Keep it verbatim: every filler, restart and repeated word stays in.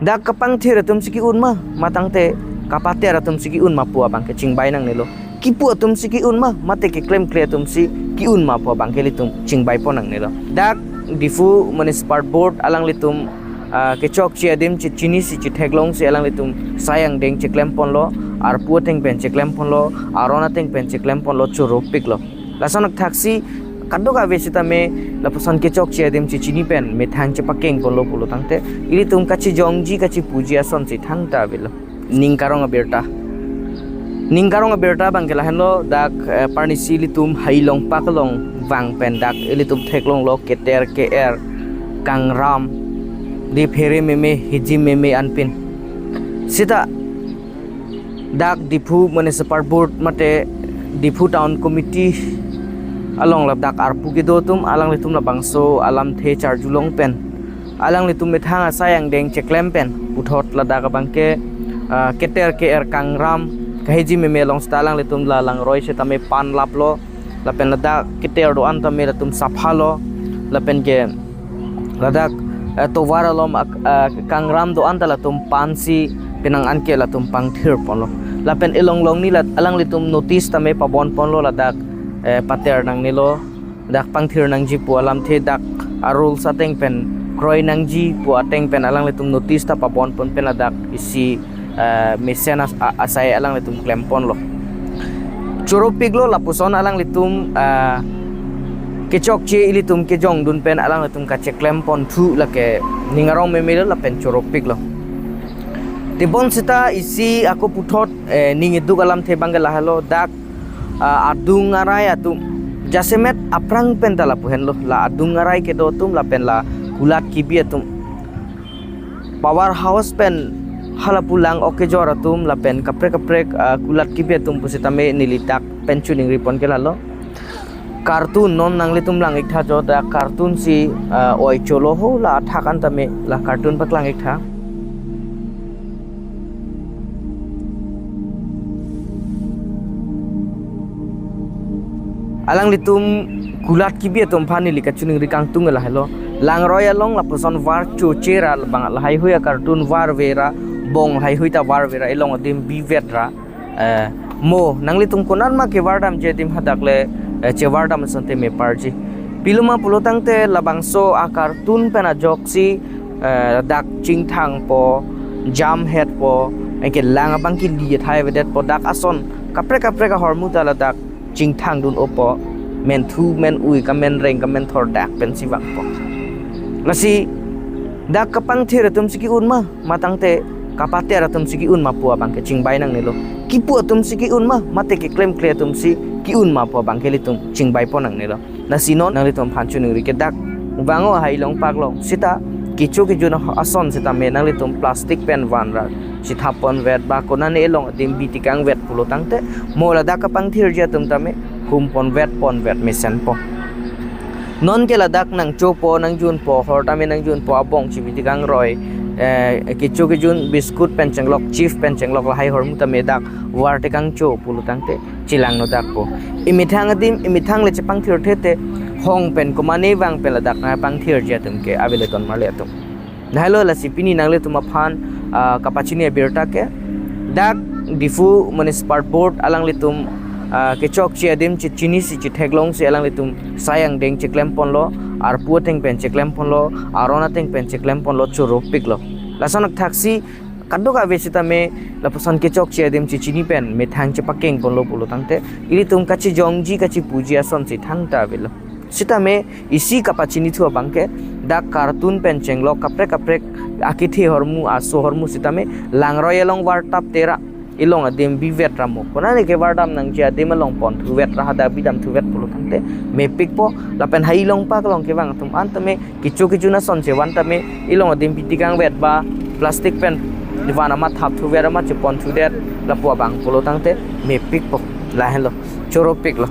Dak kapangthir atum si ke-un ma, matangte kapater atum si ke-un ma pu abang ke chingbai nangnelo. Kipu atum si ke-un ma, mate keklemkle atum si ke-un ma pu abang ke ilitum chingbai pon nangnelo. Dak Diphu Municipal Board alanglitum, ah, kechokche adim chechinisi chetheklongsi alanglitum sai angdeng cheklem ponlo, arpu ateng pen cheklem ponlo, aron ateng pen cheklem ponlo, choropiklo. Lason akthaksi kadokave sitame lapuson kechokche adim chechini pen methang chepakeng ponlo pulo tangte, ilitum kachijongji kachipuji asonsi thangta avelo. Ning karong abirta. Ning karong abirta abang ke lahenlo, dak, eh, parnisi ilitum Hai Longpak along vang pen dak ilitum theklonglo keter ke-er, kangram, diphere meme, hiji meme anpin. Sita dak Diphu Municipal Board mate Diphu Town Committee along ladak arpu kedo atum, alanglitum labangso alamthe charjulong pen, alanglitum methang asai angdeng cheklem pen puthot ladak abang ke, ah, keter ke-er, kangram, kahiji meme along sita alanglitum la langroi sitame pan laplo, lapen ladak keter do-an tame latum saphalo, lapen ke ladak, eh, tovar along ak-, eh, kangram do-an ta latum pansi penang anke latum pangthir ponlo. Lapen elong longni lat alanglitum notice tame pabon ponlo ladak, eh, pater nangnelo, dak pangthir nangji pu alamthe, dak a-rules ateng pen kroi nangji pu ateng pen alanglitum notice ta pabon pon pen ladak isi, eh, mesen as-, a-, asai alanglitum klem ponlo. Choropiklo lapuson alanglitum, ah, kechokche ilitum kejongdun pen alanglitum kacheklem ponthu lake ning arong memelo lapen choropiklo. Tebon sita isi ako puthot, eh, ning iduk alamthe abang ke lahelo, dak, ah, adung arai atum jasemet aphrang pen ta lapu henlo, la adung arai kedo atum lapen la kulat kibi atum, power house pen halapu lang ok kejor atum lapen kaprek kaprek, ah, kulat kibi atum pusitame neli dak pen choningri pon ke lahelo. Cartoon non nanglitum lang-ik tha jo, dak cartoon si, ah, oi cholo ho la athak an tame la cartoon paklang-ik tha. Alanglitum kulat kibi atum aphan neli kachoningri kangtung lahelo. Langroi along lapuson var choche ra bang lahaihui a-cartoon varve ra, bong lahaihui ta varve ra, elong adim bivet ra. Eh, mo, nanglitum konat ma kevardamji adim hadak le, eh, chevardam asonte meparji. Pilo ma pulo tangte labangso a-cartoon pen ajoksi, eh, dak chingthangpo, jamhetpo, anke lang abang ke li athai avedetpo, dak ason kaprek kaprek ahormu ta ladak chingthang dun-opo, menthu men-ui, kamenreng kamenthor dak pensi vangpo. Lasi dak kapangthir atum si ke-un ma, matangte kapater atum si ke-un ma pu abang ke chingbai nangnelo. Kipu atum si ke-un ma, mate keklemkle atum si ke-un ma pu abang ke ilitum chingbai pon nangnelo. Lasi non nanglitum aphan choningri ke dak vang-o Hai Longpak along sita kecho kejun ason sitame nanglitum plastic pen van ra chithap ponvet ba konane elong adim bi tekangvet pulo tangte, mo ladak kapangthirji atum tame hum ponvet ponvet mesenpo. Non ke ladak nangchopo, nangjunpo, hor tame nangjunpo, abong chibi tekangroi, eh, kecho kejun biscuit pen chenglok, chips pen chenglok lahai ahormu tame dak var tekangcho pulo tangte chelangno dakpo. Emethang adim, emethang le chepangthirthe te, hong pen komane vang pen ladak nangpangthirji atum ke avele ton marli atum. Lahelo, lasi pini nanglitum aphan, ah, kapachini abirta ke, dak Diphu Municipal Board alanglitum, ah, kechokche adim chechinisi chetheklongsi alanglitum sai angdeng cheklem ponlo, arpu ateng pen cheklem ponlo, aron ateng pen cheklem ponlo, choropiklo. Lason akthaksi kadokave sitame lapuson kechokche adim chechini pen methang chepakeng ponlo pulo tangte, ilitum kachijongji kachipuji asonsi thangta avelo. Sitame isi kapachinithu abang ke, dak cartoon pen chenglok kaprek kaprek akethe ahormu, aso ahormu sitame langroi along vartap tera, elong adim bivet ra mo konane kevardam nangji adim along ponthuvet ra, hadak bidamthuvet pulo tangte mepikpo. Lapen Hai Longpak along kevang atum an tame kecho kejun ason chevan tame elong adim bi tekangvet ba plastic pen van amat thapthuvet amat cheponthudet lapu abang pulo tangte mepikpo. Lahenlo, choropiklo.